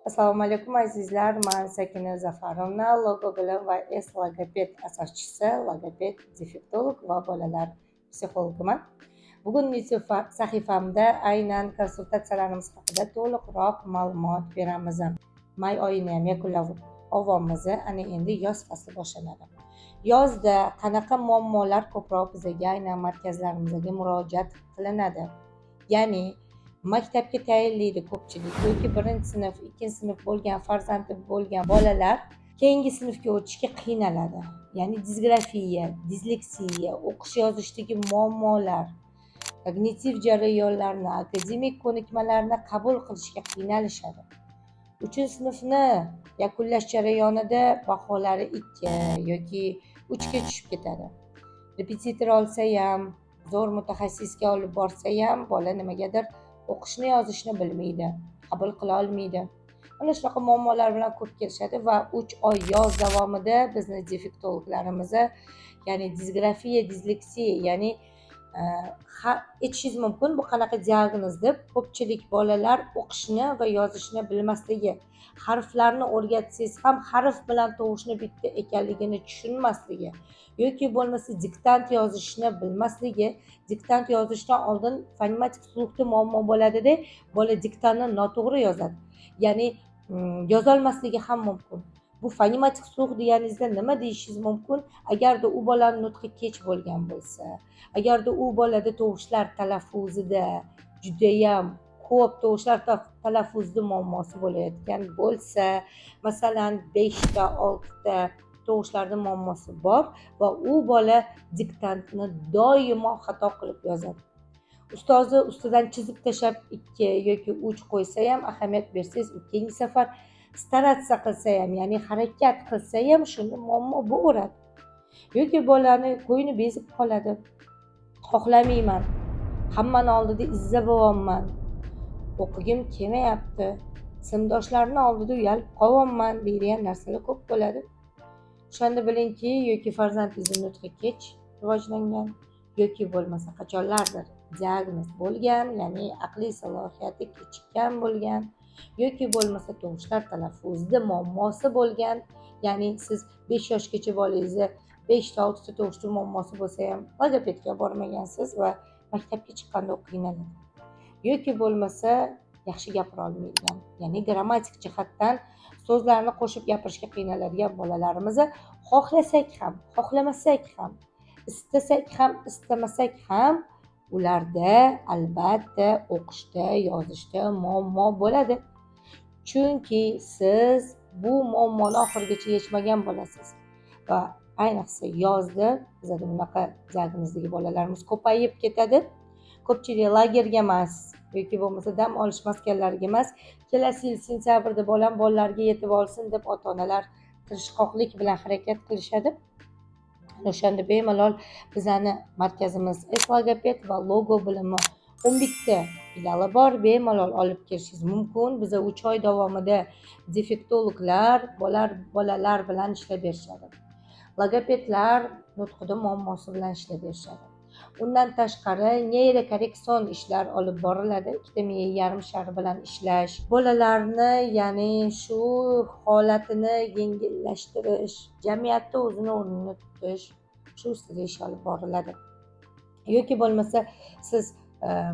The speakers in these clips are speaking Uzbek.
Assalomu alaykum, azizlar. Man Sakina Zafarovna, Logo Bilim va S logoped asoschisi, logoped, defektolog va bolalar psixologiman. Bugun YouTube sahifamda aynan konsultatsiyalarimiz haqida to'liqroq ma'lumot beramiz. May oyini ham yakunlab olyapmiz, ana endi yoz fasli boshlanadi. Yozda qanaqa muammolar ko'proq bizaga, aynan markazlarimizga murojaat qilinadi? Ya'ni maktabga tayinlaydi ko'pchilik yoki birinchi sinf, ikkinchi sinf bo'lgan farzandi bo'lgan bolalar keyingi sinfga o'tishga qiynaladi. Ya'ni disgrafiya, disleksiya, o'qish yozishdagi muammolar, kognitiv jarayonlarni, akademik ko'nikmalarni qabul qilishga qiynalishadi. Uchinchi sinfni yakunlash jarayonida baholari 2 yoki 3ga tushib ketadi. Repetitor olsa ham, zo'r mutaxassisga olib borsa ham, bola nimagadir o'qishni, yozishni bilmaydi, qabul qila olmaydi. Mana shunaqa muammolar bilan ko'p kelishadi va 3 oy yoz davomida bizni defektologlarimiz, ya'ni disgrafiya, disleksiya, ya'ni aytishingiz mumkin, bu qanaqa diagnoz deb. Ko'pchilik bolalar o'qishni va yozishni bilmasligi, harflarni o'rgatsangiz ham harf bilan tovushni bitta ekanligini tushunmasligi yoki bo'lmasa diktant yozishni bilmasligi. Diktant yozishdan oldin fonematik слух da muammo bo'ladida, bola diktantni noto'g'ri yozadi, ya'ni yozolmasligi ham mumkin. Bu fonematik слух deganingizda nima deyishingiz mumkin? Agarda u bolani nutqi kech bo'lgan bo'lsa, agarda u bolada tovushlar talaffuzida judayam ko'p tovushlar talaffuzida muammosi bo'layotgan bo'lsa, masalan, beshta, oltita tovushlarda muammosi bor va u bola diktantni doimo xato qilib yozadi, ustozi ustidan chizib tashlab 2 yoki 3 qo'ysa ham, ahamiyat bersangiz, u keyingi safar стараться qilsa ham, ya'ni harakat qilsa ham, shunda muammo bo'laveradi yoki bolani ko'ngli bezib qoladi. Xohlamayman, hammani oldida izza bo'lyapman, o'qigim kelmayapti, sinfdoshlarni oldida uyalib qolyapman deydigan narsalar ko'p bo'ladi. O'shanda bilingki, yoki farzandingizni nutqi kech rivojlangan yoki bo'lmasa qachonlardir diagnoz bo'lgan, ya'ni aqliy salohiyati kechikkan bo'lgan yoki bo'lmasa tovushlar talaffuzida muammosi bo'lgan. Ya'ni siz 5 yoshgacha bolangizni beshta, oltita tovushda muammosi bo'lsa ham logopedga bormagansiz va maktabga chiqqanda u qiynaladi yoki bo'lmasa yaxshi gapira olmaydigan, ya'ni grammatik jihatdan so'zlarni qo'shib gapirishga qiynaladigan bolalarimizni xohlasak ham, xohlamasak ham, istasak ham, istamasak ham ularda albatta o'qishda, yozishda muammo bo'ladi, chunki siz bu muammoni oxirigacha yechmagan bo'lasiz. Va ayniqsa yozda bizada bunaqa diagnozdagi bolalarimiz ko'payib ketadi. Ko'pchilik lagerga emas yoki bo'lmasa dam olish maskanlariga emas, kelasi yil sentyabrda bolam bolalarga yetib olsin deb ota onalar tirishqoqlik bilan harakat qilishadi. Ana o'shanda bemalol bizani markazimiz S logoped va Logo Bilimi 11 ta filiali bor, bemalol olib kelishingiz mumkin. Biza 3 oy davomida defektologlar bolalar bilan ishlab berishadi, logopedlar nutqida muammosi bilan ishlab berishadi. Undan tashqari neyrokorreksion ishlar olib boriladi, ikkita miya yarim shari bilan ishlash, bolalarni, ya'ni shu holatini yengillashtirish, jamiyatda o'zini o'rnini tutish, shu ustida ish olib boriladi. Yoki bo'lmasa siz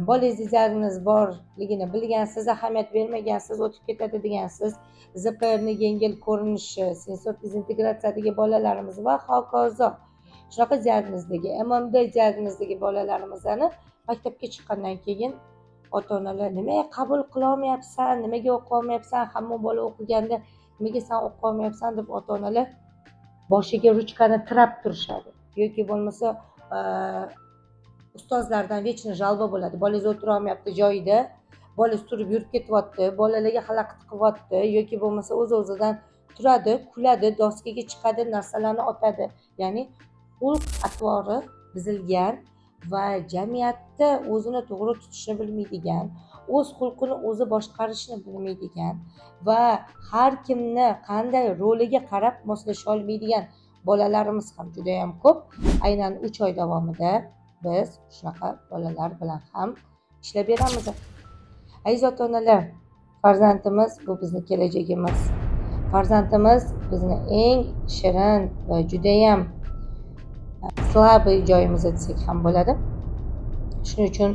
bolangizni diagnoz borligini bilgansiz, ahamiyat bermagansiz, o'tib ketadi degansiz, ЗПР ni yengil ko'rinishi, sensor dezintegratsiyadagi bolalarimiz va hokazo, shunaqa diagnozdagi, ММД diagnozdagi bolalarimizni maktabga chiqqandan keyin ota onalar nimaga qabul qilolmayapsan, nimaga o'qiyolmayapsan, hamma bola o'qiganda nimaga san o'qiyolmayapsan deb ota onalar boshiga ruchkani tirab turishadi yoki bo'lmasa ustozlardan вечно жалоба bo'ladi: bolangiz o'tirolmayapti joyida, bolangiz turib yurib ketyapti, bolalarga xalaqit qilyapti yoki bo'lmasa o'z o'zidan turadi, kuladi, doskaga chiqadi, narsalarni otadi. Ya'ni xulq atvori buzilgan va jamiyatda o'zini to'g'ri tutishni bilmaydigan, o'z xulqini o'zi boshqarishni bilmaydigan va har kimni qanday roliga qarab moslasha olmaydigan bolalarimiz ham judayam ko'p. Aynan 3 oy davomida biz shunaqa bolalar bilan ham ishlab beramiz. Aziz ota onalar. Farzandimiz bu bizni kelajagimiz. Farzandimiz bizni eng shirin va judayam слабый joyimiz desak ham bo'ladi. Shuning uchun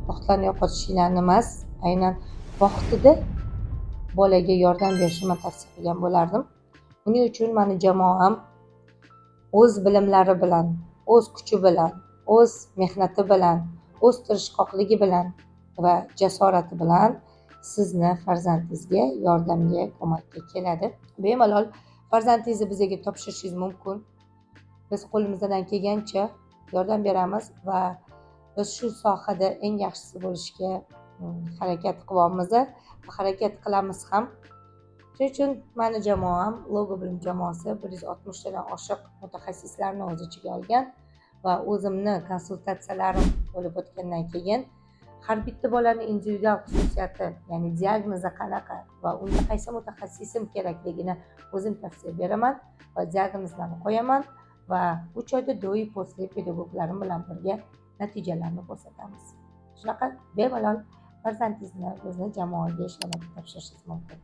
vaqtlarni yo'qotishinglarni emas, aynan vaqtida bolaga yordam berishni man tavsiya qilgan bo'lardim. Buning uchun mani jamoam o'z bilimlari bilan, o'z kuchi bilan, o'z mehnati bilan, o'z tirishqoqligi bilan va jasorati bilan sizni farzandingizga yordamga, ko'makka keladi. Bemalol farzandingizni bizga topshirishingiz mumkin. Biz qo'limizdan kelgancha yordam beramiz va biz shu sohada eng yaxshisi bo'lishga harakat qilyapmiz va harakat qilamiz ham. Shuning uchun mani jamoam, Logo Bilim jamoasi 160 tadan oshiq mutaxassislarni o'z ichiga olgan va o'zimni konsultatsiyalarim bo'lib o'tgandan keyin har bitta bolani individual xususiyati, ya'ni diagnozi qanaqa va unga qaysi mutaxassisim kerakligini o'zim tavsiya beraman va diagnozlarni qo'yaman va 3 oyda до и после pedagoglarim bilan birga natijalarni ko'rsatamiz. Shunaqa bemalol farzandingizni bizni jamoaga ishlamga topshirishingiz mumkin.